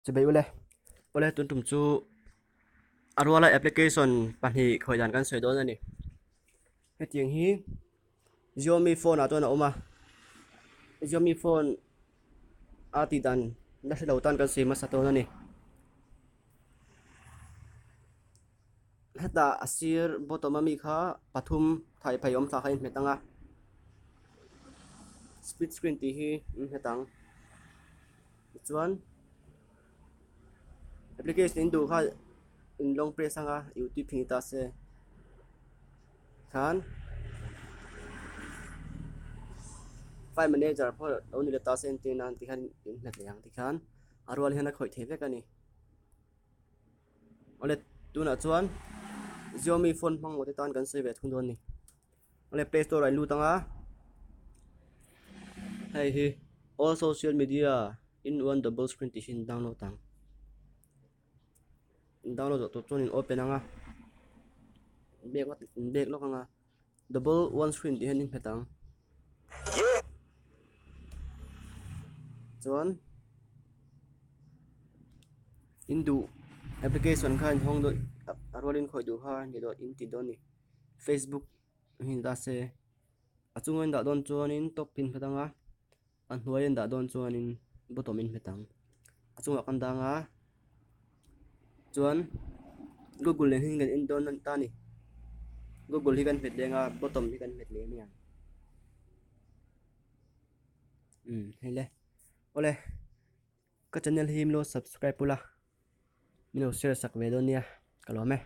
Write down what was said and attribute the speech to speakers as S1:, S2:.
S1: Chubei ule, awle tun tum chu a ruala application pahnih khawi dan kan sawi dawn a ni. Hetiang hi Xiaomi phone ah chuan a awm a, Xiaomi phone a tih dan la hre lo tan kan sawi hmasa dawn a ni. Hetah a sir bottom ami kha pathum thai phei awm thla kha a inhmet ang a, split screen tih hi an hmet ang. Tichuan application in duh kha in long press ang a youtube hi ni ta se khan file manager pawh lo ni leh ta se entir nan tikhan in hmet leh ang tikhan a rual hian a khawih thei vek a ni. Awle tunah chuan Xiaomi phone hmang te tan kan sawi ve thung dawn a ni. Awle play store ah in lut ang a hei hi all social media in one double screen tih hi in download ang. In download zawh tawh chuan in open ang a in back lawk ang a. Double one screen tih hian in hmet ang. Chuan in duh application kha in hawng dawn a rualin khawih duh kha ni dawn in ti dawn a ni. Facebook hi ni ta se a chunga in dah dawn chuanin top in hmet ang a. A hnuai an dah dawn chuanin bottom in hmet ang a chungah kan dang a chuan google nen hian kan en dawn ta a ni google hi kan hmet leng a bottom hi kan hmet leh mai ang umm hei le awle ka channel hi min lo subscribe ula min lo share sak ve dawn nia ka lawm e.